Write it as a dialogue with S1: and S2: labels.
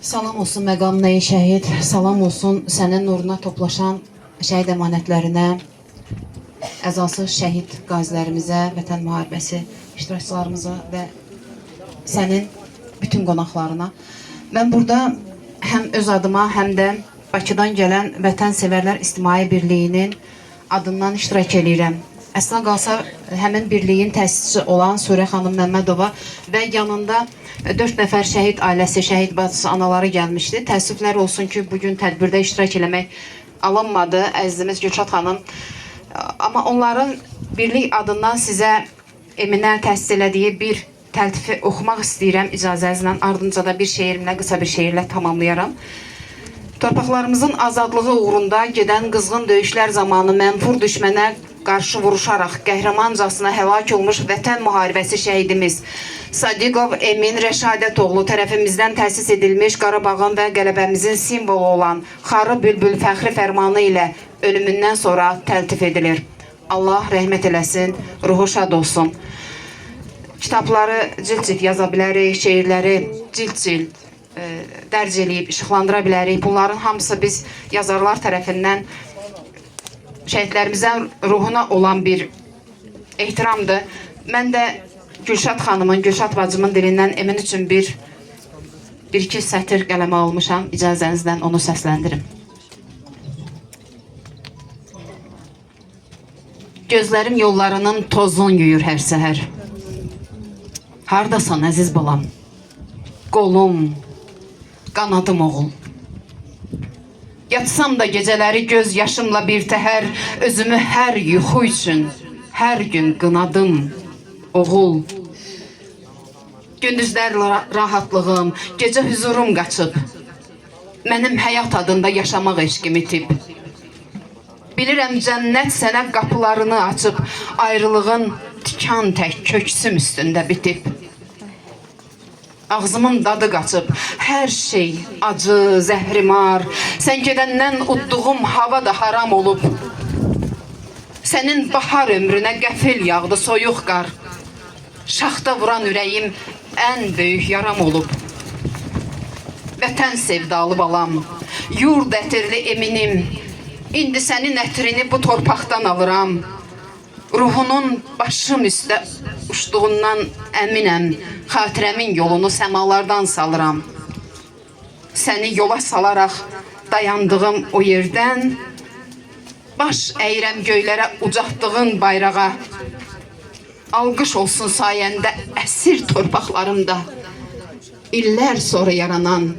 S1: Salam olsun məqamına ey şəhid, salam olsun sənin nuruna toplaşan şəhid əmanətlərinə, əzası şəhid qazilərimizə, vətən müharibəsi iştirakçılarımıza və sənin bütün qonaqlarına. Mən burada həm öz adıma, həm də Bakıdan gələn Vətənsevərlər İctimai Birliyinin adından iştirak eləyirəm. Əslinə qalsa həmin birliyin təsisçisi olan Surə xanım Məmmədova və yanında 4 nəfər şəhid ailəsi, şəhid bacısı, anaları gəlmişdi. Təəssüflər olsun ki, bugün tədbirdə iştirak eləmək alınmadı əzizimiz Gülşad xanım. Amma onların birlik adından sizə Eminə təsis elədiyi bir təltifi oxumaq istəyirəm icazənizlə. Ardınca da bir şeirimlə, qısa bir şeirlə tamamlayaram. Torpaqlarımızın azadlığı uğrunda gedən qızğın döyüşlər zamanı mənfur düşmənə qarşı vuruşaraq qəhrəmancasına həlak olmuş vətən müharibəsi şəhidimiz Sadiqov Emin Rəşadətoğlu tərəfimizdən təsis edilmiş Qarabağın və qələbəmizin simvolu olan Xarı Bülbül fəxri fərmanı ilə ölümündən sonra təltif edilir. Allah rəhmət eləsin, ruhu şad olsun. Kitabları cild-cild yaza bilərik, şeirləri cild-cild dərc eləyib işıqlandıra bilərik. Bunların hamısı biz yazarlar tərəfindən şəhidlərimizin ruhuna olan bir ehtiramdır. Mən də Gülşad xanımın, Gülşad bacımın dilindən Emin üçün bir iki sətir qələmə almışam. İcazənizlə onu səsləndirim. Gözlərim yollarının tozun yuyur hər səhər. Hardasan əziz balam? Qolum, qanadım oğul. Yatsam da gecələri göz yaşımla bir təhər, özümü hər yuxu üçün hər gün qınadım, oğul. Gündüzlər rahatlığım, gecə hüzurum qaçıb. Mənim həyat adında yaşamaq eşqim itib. Bilirəm cənnət sənə qapılarını açıb, ayrılığın tikan tək köksüm üstündə bitib. Ağzımın dadı qaçıb, hər şey acı, zəhrimar. Sən gedəndən udduğum hava da haram olub. Sənin bahar ömrünə qəfil yağdı soyuq qar. Şaxta vuran ürəyim ən böyük yaram olub. Vətən sevdalı balam, yurd ətirli eminim. İndi sənin ətrini bu torpaqdan alıram. Ruhunun başım üstə uçduğundan əminəm. Xatirəmin yolunu səmalardan salıram. Səni yola salaraq dayandığım o yerdən baş əyirəm göylərə ucatdığın bayrağa. Alqış olsun sayəndə əsir torpaqlarımda. İllər sonra yaranan